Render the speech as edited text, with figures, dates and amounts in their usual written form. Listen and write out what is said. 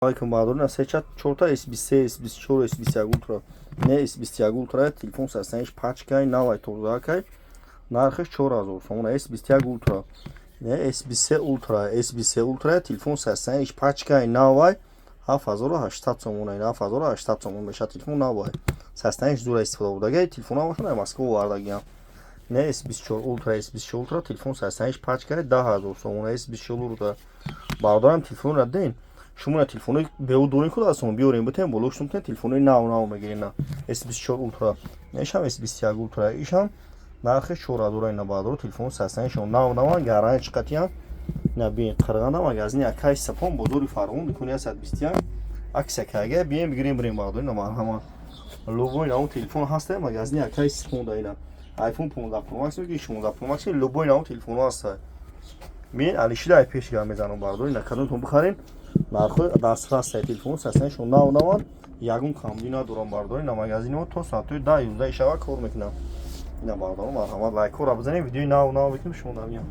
Алайкум, бародарон, се чорта S23, S24, S21 Ultra. Не, S21 Ultra телефон состояниш пачкай, навай, тозакай. Нархиш 4000 сомон. S21 Ultra. Не, S23 Ultra, S23 Ultra телефон состояниш пачкай, навай, 7800 сомон. 7800 сомон мешавад, телефон навай. Состояниш зура, истифода бурдагай, телефон ҳамашон Москва овардагиам. Не, S24 Ultra, S24 Ultra телефон состояниш пачкай, 10 000 сомон. S24 Ultra. Бародарам, телефонро ден. Шумо телефони беу дорем, худ аз биёрем, битем боло шумо телефони нав нав мегирем. S24 Ultra, ишам S21 Ultra, ишам нархи 4000 ина, баъдро телефон состоянишон нав наван, гарантия чиқатиям. На, бин, Қирғанда магазини акай Сапон, бозори Фарғон, дукони 121 аксия кага, бием, бигирем, бирем, баъдо. Ина, марҳамат, любой нав телефон ҳаста магазини акай Сапон да. Ина iPhone 15 Pro Max ки 16 Pro Max, любой нав телефонҳо ҳаста. Мен алишида ай пеш гап мезанам, баъдо. Ина кадомтон бихарем, нархҳои дастрас, телефон состоянишон нав наванд, ягон камбудӣ надорам, бардор. Ина магазини мо то соатҳои 10, 11 шава кор мекунам. Ина, бардорон, марҳамат, лайкҳоро бизанем, видеои нав нав бикунем, шумо дамиям.